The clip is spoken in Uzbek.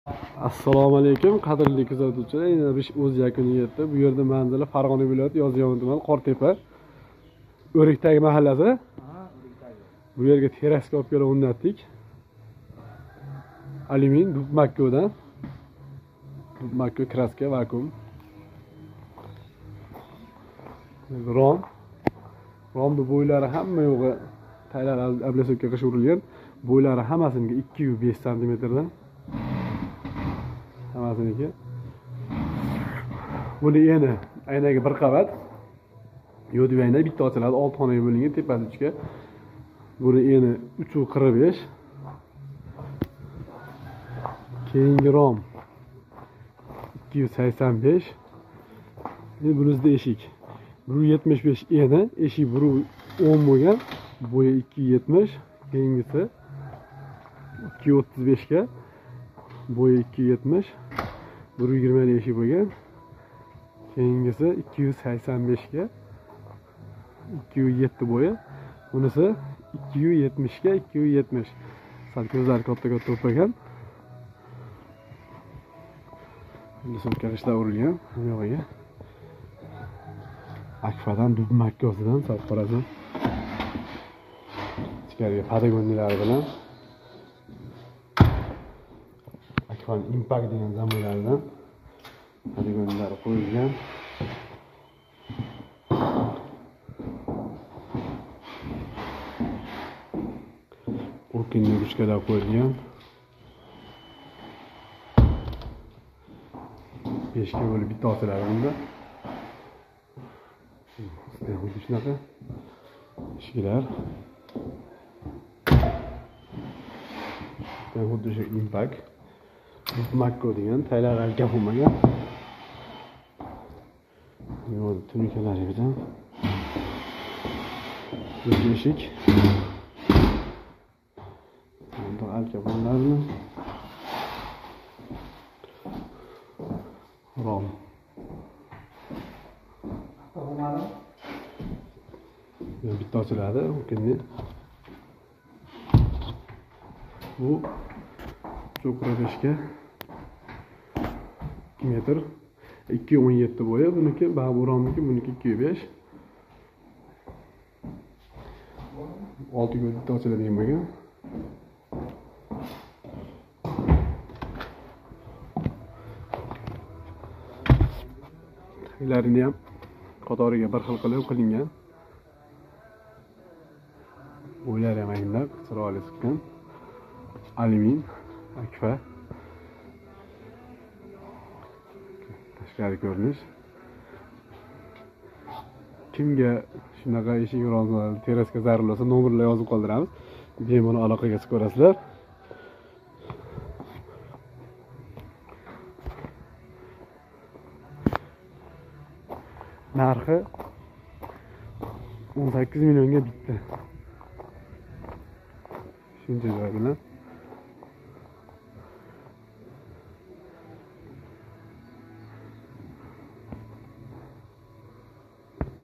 Assalomu alaykum qadrli kuzatuvchilar. Yana bir o'z yakuniga yetdi. Bu yerda manzili Farg'ona viloyati Yozyovon tumani Qortepa O'riktagi mahallasi. Bu yerga terraska olib kelib o'rnatdik. Alyumin dub makkodan. Dub makko kraska vakuum. Rom. Romni bo'ylari hamma yo'g'i taylar oblasovka qilib urilgan. Bo'ylari hammasiniki 2,5 santimetrdan. Hammasiniki. Buni eni aynagi bir qavat. Yo'di ayna bitta ochiladi, 6 xonaga bo'lingan, tepasi 3 ga. Buni eni 3,45. Keyingi rom 285. Endi bunisida eshik 1.75 eni, eshik 1.10 bo'lgan, bo'yi 2.70, keyingisi 2.35 ga, bo'yi 2.70, 1.20 eshik bo'lgan, keyingisi 285 ga, 2.7 bo'yi, bunisi 2.70 ga 2.70. Sal ko'zlari katta-katta bo'lib qolgan. Sumkashlar urilgan, yo'g'iga. Akfadan dub makkosidan sal qorasan. Ichkariga patagoniyalari bilan Akfan Impact degan zamonlardan patagoniyalari qo'yilgan. O'kinli ruchkalar qo'yilgan. 5 ga bo'lib bitta ochiladi bunda. Xuddi shunaqa eshiklar. Xuddi shu Impact Makko degan taylar alka bo'lmagan. Yo'l tunukalari bilan bu eshik. Bunda alka bo'lmagan. Rom. Bitta ochiladi, mumkinmi? Bu 3.45 ga 2 metr, 2.17 bo'yi, buniki bu romniki, buniki 2.5. 6 ga bitta ochiladigan bo'lgan. Taglarini ham qatoriga bir xil qilib qilingan. Bo'ylari ham aynab chiroyli chiqqan. Alyumin akfa. Tashqari ko'rinish. Kimga shunaqa eshik romlari terraska zarur bo'lsa, nomerlar yozib qoldiramiz. Bemalol aloqaga chiqib ko'rasizlar. Narxi 18 millionga bitta. Shuncha joy bilan.